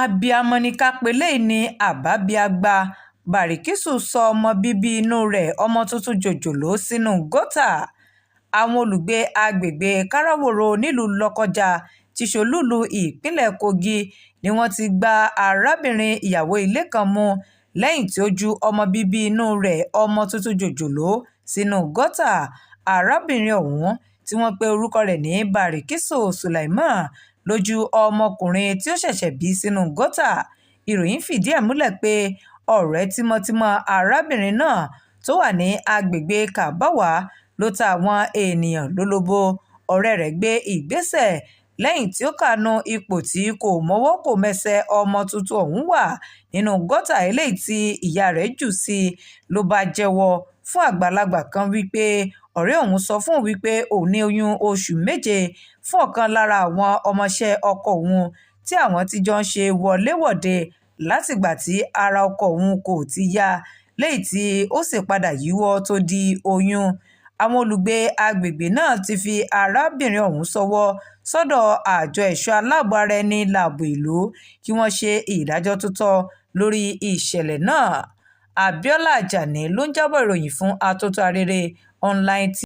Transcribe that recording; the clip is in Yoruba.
Abiyamọ ní ká pè eléyìí ní àbábíàgbà. Bàríkísù sọ ọmọ bíbí inú rẹ̀, ọmọ tuntun jòjòló, sínú gọ́tà. Àwọn olùgbé àgbègbè Káráwòrò nílùú Lọ́kọ́jà tí í ṣolúùlú ìpínlẹ̀ Kogi ni wọ́n ti gba arábìnrin ìyàwó ilé kan mú lẹ́yìn tí ó ju ọmọ bíbí inú rẹ̀, ọmọ tuntun jòjòló, sínú gọ́tà. Arábìnrin ọ̀hún tí wọ́n pe orúkọ rẹ̀ ní Bàríkísù Sulaiman ló ju ọmọkùnrin tí ó ṣẹ̀ṣẹ̀ bí sínú gọ́tà. Ìròyìn fìdí ẹ̀ múlẹ̀ pé ọ̀rẹ́ tímọ́tímọ́ arábìnrin náà tó wà ní agbègbè Kabawa ló ta àwọn èèyàn lólobó. Ọ̀rẹ́ rẹ̀ gbé ìgbésẹ̀ lẹ́yìn tí ó kàánú ipò tí kò mọwọ́ kò mẹsẹ̀ ọmọ tuntun ọ̀hún wà nínú gọ́tà eléyìí tí ìyá rẹ̀ jù sí ló bá jẹ́wọ́ fún àgbàlagbà kan wípé ọ̀rẹ́ òun sọ fóun wípé òun ní oyún oṣù 7 fún ọ̀kan lára àwọn ọmọọṣẹ́ ọkọ òun tí àwọn ti jọ ń ṣe wọléwọ̀de látìgbà tí ara ọkọ òun kò ti yá, léyìí tí ó sì padà yíwọ́ tó di oyún. Àwọn olùgbé àgbègbè náà ti fi arábìnrin ọ̀hún ṣọwọ́ sọ́dọ̀ àjọ ẹ̀ṣọ́ aláàbọ̀ ara ẹni láàbò ìlú kí wọ́n ṣe ìdájọ́ tó tọ́ lórí ìṣẹ̀lẹ̀ náà. Abiola Ajani ló ń jábọ̀ ìròyìn fún Atótó Arére Online TV.